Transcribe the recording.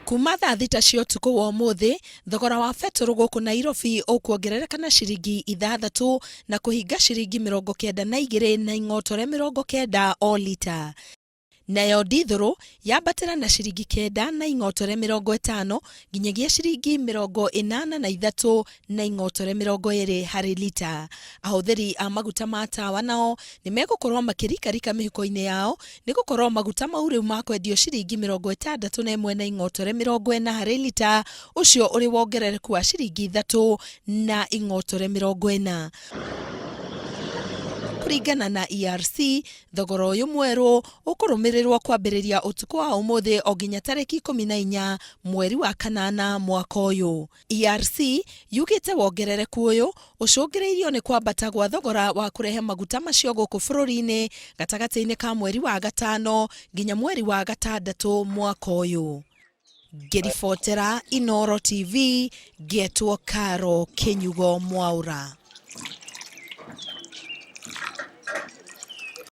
Kuma thaa thita cia ũtukũ wa ũmũthĩ, thogora wa betũrũ gũkũ Nairobi ũkuongerereka na ciringi 6 na kũhinga ciringi 92 na ing'otore 90 o lita. Nayo ndithũrũ yambatĩra na ciringi 9 na ing'otore 50 nginyagia ciringi 83 na ing'otore 20 harĩ lita. Ahũthĩri a maguta ma tawa nao nĩ megũkorwo makĩrikarika mĩhuko-inĩ yao nĩ gũkorwo maguta mau rĩu makwendio ciringi 61 na ing'otore 40 harĩ lita, ũcio ũrĩ wongerereku wa ciringi 3 na ing'otore 40. Kũringana na ERC, thogora ũyũ mwerũ ũkũrũmĩrĩrwo kwambĩrĩria ũtukũ wa ũmũthĩ o nginya tarĩki 14 mweri wa kanana mwaka ũyũ. ERC yugĩte wongerereku ũyũ ũcũngĩrĩirio nĩ kwambata gwa thogora wa kũrehe maguta macio gũkũ bũrũri-inĩ gatagatĩ-inĩ ka mweri wa gatano nginya mweri wa gatandatũ mwaka ũyũ. Ngĩribotera Inooro TV, ngetwo Caro Kĩnyugo Mwaũra.